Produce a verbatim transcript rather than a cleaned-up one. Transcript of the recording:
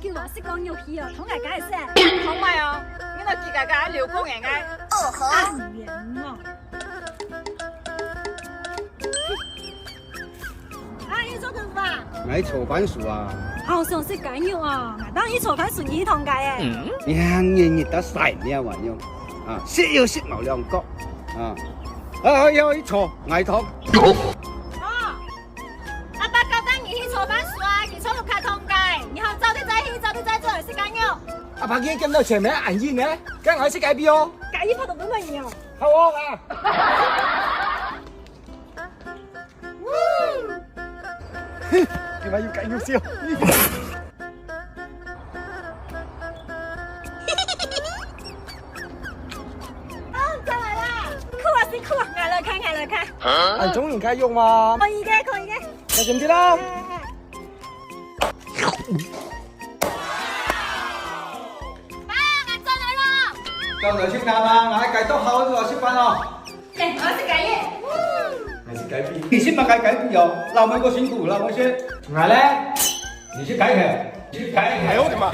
今日食過肉去哦，同𠊎解釋。好賣哦，你那幾個個還留過眼哎。哦吼。哎呀，哦。啊，你做麼个啊？𠊎炒番薯啊。好想食雞肉啊！𠊎當你炒番薯，你去同解哎。你還日日在晒命啊樣啊！食又食無兩角啊！啊，要一炒，𠊎同。哦。 阿爸教帶你去炒番薯啊，你炒到較痛个，你好早點再去，早點再做，食雞肉。阿爸今日撿到錢無？恁緊呢？該𠊎食雞髀哦。雞髀泡到本本你哦。好哦啊。哼，今晚有雞肉燒。 哦，轉來啦！苦啊，辛苦啊！𠊎來開，𠊎來開。恁中意開肉嗎？可以个，可以个。那先去啦。哎，哎，哎。爸，𠊎轉來啦！轉來食飯啦，𠊎解凍好了，食飯哦。 哎，𠊎食雞翼。𠊎食雞髀。你食麼个雞髀哦？老妹个辛苦，老妹先。𠊎咧？你食雞腿。你食雞腿。哎呦我的媽！